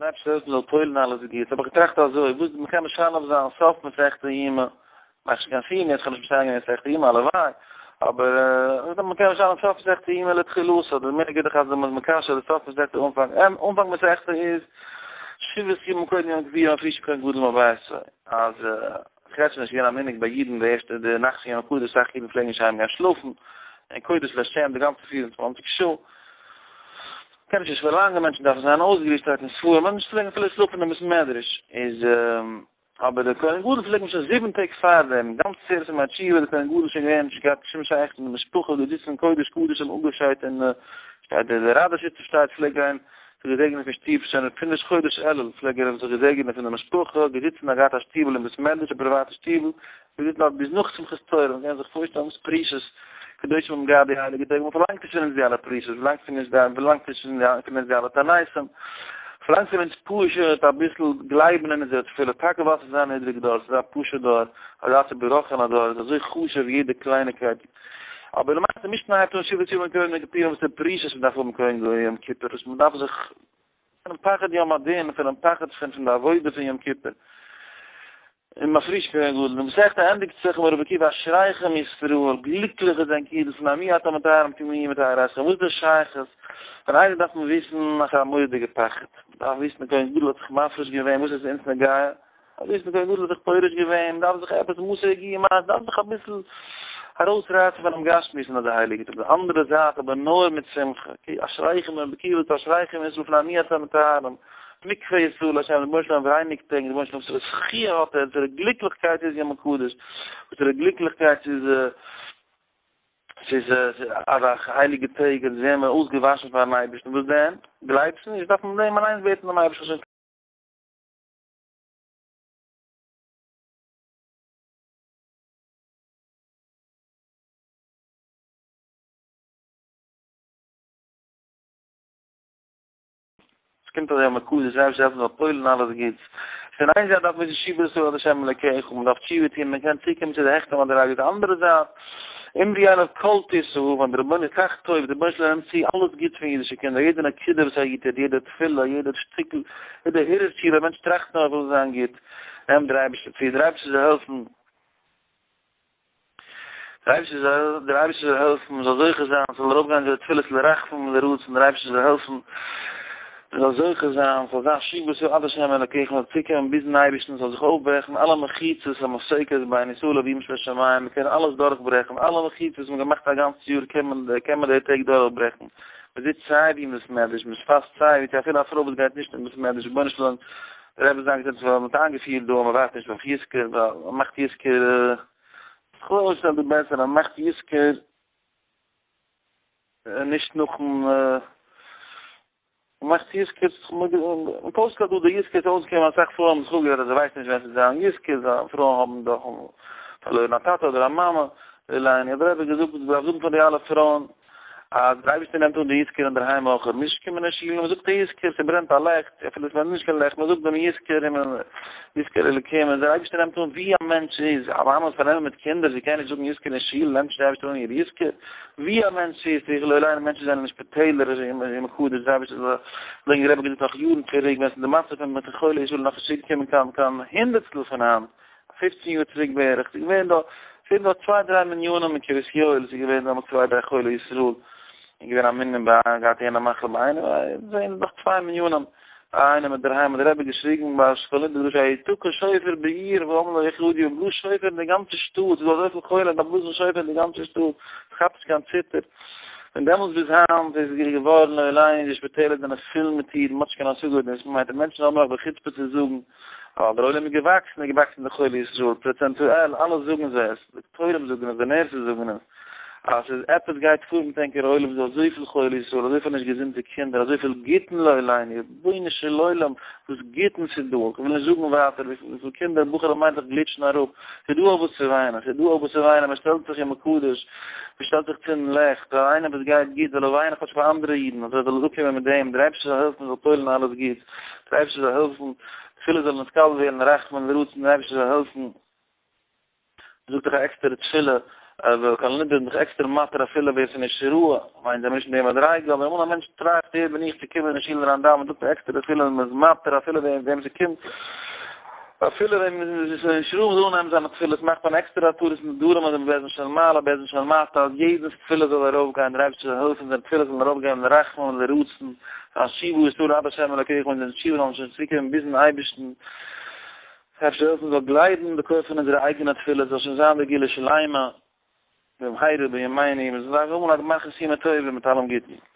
דער אייבערשטער העלפן מ'זאל פועל'ן אלעס גוטס, האב איך געטראכט אזוי, וואס מ'קען משלב זיין סוף מסכת יומא, מאך נישט קיין סיום יעצט, כ'האב נישט מסיים געווען מסכת יומא הלוואי, אבער מ'קען משלב סוף מסכת יומא לתחילתו, די מנהג איז דאך אז מ'איז מקשר די סוף מסכת אנפאנג, אנפאנג מסכת איז שבעת ימים קודם יום הכיפורים מפרישין כהן גדול מביתו, אז כ'רעד שוין נישט געווען א מנהג ביי אידן די ערשטע די נאכט פון יום הקדוש אסאך אידן פלעגן נישט אהיים גיין שלאפן, און קודש לה' די גאנצע 24 שעה. קען נישט פארלאנגען מענטשן דארפן זיין אויסגערישט שטייט אין ספרים מענטשן פלעגן אפילו שלאפן אין בית מדרש איז אבער דער כהן גדול פלעגט מען שוין זיבן טעג פאר דעם גאנץ עשרת ימי תשובה דער כהן גדול שוין געווען נישט געהאט שום שייכות מיט די משפחה געזיצן אין קודש קדשים אפגעשיידט און שטייט דער דער ראדאשיצער שטייט פלעגט גיין זיך געזעגענען פון שטוב שוין פון ראש חודש אלול פלעג ער זיך געזעגענען פון די משפחה געזיצן האט געהאט א שטיבל אין בית מדרש א פריוואטע שטיבל מ'זיצט דארט ביז נאך שמחת תורה, מ'קען זיך פארשטעלן וואס פרישות קדושים האבן געהאט די הייליגע טעג, מ'פארלאנגט נישט פון אונז די אלע פרישות, מ'פארלאנגט פון אונז די, מ'פארלאנגט נישט פון אונז די אלע תעניתים, מ'פארלאנגט פון אונז פשוט אביסל גלייבן אין אונזער תפילה, טאקע ווייל ס'איז א נידריגע דור, ס'איז א פשוט דור, אזא צובראכענע דור, איז אזוי חשוב יעדע קלייניקייט, אבער למעשה משנה הייבט אן שבעת ימים קודם יום כיפורים וואס איז פרישות מ'דארף האבן קודם יום כיפור, מ'דארף זיך פונעם פחד יום הדין, פונעם פחד פון פון די עבודה פון יום כיפור, און מפריש כהן גדול. די מסכתא ענדיגט זיך אמר רבי עקיבא אשריכם ישראל, גליקליכע זענט איר, לפני מי אתם מטהרים טמאים מטהר אתכם, וואס איז די שייכות? פון איינער דארף מען וויסן אז ס'איז א מורא'דיגע פחד, מ'דארף וויסן די כהן גדול האט זיך מפריש געווען, וואס איז אונז נוגע? אזוי איז די כהן גדול האט זיך פורש געווען, מ'דארף זיך עפעס מוסר הגיע מאכן, מ'דארף זיך אביסל ארויסרייסן פונעם גשמיות אין אזא הייליגע טאג, די אנדערע זייט אבער נאר מיט שמחה, כי אשריכם און בקיאות אשריכם ישראל לפני מי אתם מטהרים, מקווה ישראל לה', רבונו של עולם רייניגט ענק, רבונו של עולם וואסערע זכיה האט ער, וואסערע גליקליכקייט איז יום הקדוש, וואסערע גליקליכקייט איז ס'איז אזא הייליגע טעג, אונז ווערן מיר אויסגעוואשן פארן אייבערשטן, וואס דען? גלייבסט נישט? דארף מען דעם אליינס בעטן דעם אייבערשטן. עס קומט אזוי א מקוה זיי זעלבסט זאל פועל'ן אלעס גוטס. פון איין זייט דארף מען וויסן שובה ישראל עד השם אלקיך, מען דארף תשובה טון, מען קען צוקומען צו די העכסטע מדריגה, די אנדערע זייט, אמרו אליו כל תשא, ווען דער רבונו כך טוב, דער רבונו של עולם נעמט צו אלעס גוטס פון אידישע קינדער, יעדע נקודה וואס א איד טוט, יעדע תפילה, יעדע שטיקל, יעדע הרהור תשובה, א מענטש טראכט נאר איך וויל זיין גוט, נעמט דער אייבערשטער צו, דער אייבערשטער זאל העלפן, דער אייבערשטער זאל, דער אייבערשטער זאל העלפן, מען זאל זוכה זיין, ס'זאל ארויפגיין די תפילות לרחמים ולרצון, דער אייבערשטער זאל העלפן, מען זאל זוכה זיין, ס'זאל זיין שובה ישראל עד השם אלוקיך, מען זאל צוקומען ביזן אייבערשטן, ס'זאל זיך אויפברעכן אלע מחיצות המפסקות בין ישראל לאביהם שבשמים, מען קען אלעס דורכברעכן, אלע מחיצות וואס מען האט געמאכט א גאנץ יאר קען מען, קען מען די טעג דורכברעכן, מען זיצט סיי ווי אין בית מדרש, מען פאסט סיי ווי, צו אפילו א פרוי וואס גייט נישט אין בית מדרש, רבונו של עולם, דער רבי זאגט אז מען האט איינגעפירט דא אז מען ווארט נישט אויף יזכור, ווייל מען מאכט יזכור, כ'וועל אויסשטעלן דא בעסער, מען מאכט יזכור נישט נאכן, מען מאכט יזכור, מען פאוסט דא די יזכור איז אויסגעקומען אסאך פרויען האבן זיך אפגערעדט אז זיי ווייסן נישט ווען ס'איז זיין יזכור, זיי פרויען האבן דאך פארלוירן א טאטע אדער א מאמע, אליין, האט דער רבי געזאגט מען דארף זאגן פאר די אלע פרויען אז דער אייבערשטער נעמט אן די יזכור אינדערהיים אויך, מוז נישט קומען אין שול, מען זאגט א יזכור, ס'ברענט א לעכט, אפילו עס ברענט נישט קיין לעכט, מען זאגט דעם יזכור און מען יזכור אלוקים, און דער אייבערשטער נעמט אן ווי א מענטש איז, א מאמע איז פארנומען מיט קינדער, זי קען נישט זאגן יזכור אין שול, נעמט נישט דער אייבערשטער אן איר יזכור, ווי א מענטש איז, איך לא עלינו מענטשן זענען אין שפיטעלער, אין מקוה, דער אייבערשטער זאל ברענגען, דער רבי האט געזאגט נאך יארן צוריק, ווען ס'איז די מצב פון חולי ישראל נאך נישט צוגעקומען קיין קיין הונדערטסטל פון היינט, פופצן יאר צוריק בערך, ס'איז געווען דא, ס'איז געווען דא צוויי דריי מניינים אין קרית יואל, ס'איז געווען דעמאלטס צוויי דריי חולי ישראל, און געווען א מנין ביי איינער געהאט יענע מחלה ביי איינעם, זעהן נאך צוויי מניינים ביי איינעם אינדערהיים האט דער רבי געשריגן ביי שכונת דרשה היתקע שופר בעיר והעם לא יכלו, בלאז שופר אין די גאנצע שטאט, ס'איז דא אזויפיל חולים, דארף בלאזן שופר אין די גאנצע שטאט, ס'כאפט נישט קיין ציטער. פון דעמאלטס ביז היינט איז געווארן לא עלינו די שפיטעלער זענען פול מיט אידן, מ'האט נישט קיין השגה וואס דאס מיינט, די מענטשן האבן נאך די חוצפה צו זאגן ווייל דער עולם איז געוואקסן, איז געוואקסן די חולי ישראל, פראצענטועל, אלע זאגן זיי עס, דאקטוירים זאגן עס, די nurses זאגן עס, אז ס'איז עפעס גייט פאר מיט ענקער עולם, ס'איז אזויפיל חולי ישראל, אזויפיל נישט געזונטע קינדער, אזויפיל גיטין לא עלינו, רבונו של עולם, וואס גיטין ס'איז דא, כ'וויל נישט זאגן ווייטער וויפיל קינדער, בחורים מיידלעך גליטשן אראפ, ס'איז דא אויף וואס צו וויינען, ס'איז דא אויף וואס צו וויינען, מען שטעלט זיך יום הקדוש, מען שטעלט זיך צינדן לעכט, פאר איינעם וואס גייט גוט זאל ער וויינען כאטש פאר אנדערע אידן, אז ער זאל אפקומען מיט דעם, דער אייבערשטער זאל העלפן מען זאל פועל'ן אלעס גוטס. דער אייבערשטער זאל העלפן, תפילה זאל נתקבל ווערן, רחמים ורצון, דער אייבערשטער זאל העלפן, מ'זאגט דאך א עקסטערע תפילה. אבער כל נדרי איז דאך עקסטער מתיר אפילו ווער ס'איז נישט ראוי, מיינט זיי נישט אין די מדריגה, אבער אמאל א מענטש טראכט ווער בין איך צו קומען אין שול אריין דאווענען, זאגט ער עקסטערע תפילה און מ'איז מתיר אפילו וועם וועם ס'קומט, אפילו וועם ס'איז נישט ראוי זאל אנהייבן זיינע תפילות, מאכט מען עקסטערע התרת נדרים אזוי בבית דין של מעלה בית דין של מטה אז יעדנ'ס תפילה זאל ארויפגיין, דער אייבערשטער זאל העלפן זיינע תפילות זאלן ארויפגיין לרחמים ולרצון, השיבה את עד ה' אלוקיך און די תשובה זאל שוין צוריקקומען ביזן אייבערשטן. אפשר העלפן מ'זאל גלייבן בכח פון אונזערע אייגענע תפילות זאל שוין זיין די גאולה שלימה במהרה בימינו, מ'זאל זיין האבן א גמר חתימה טובה מיט אלעם גוטן.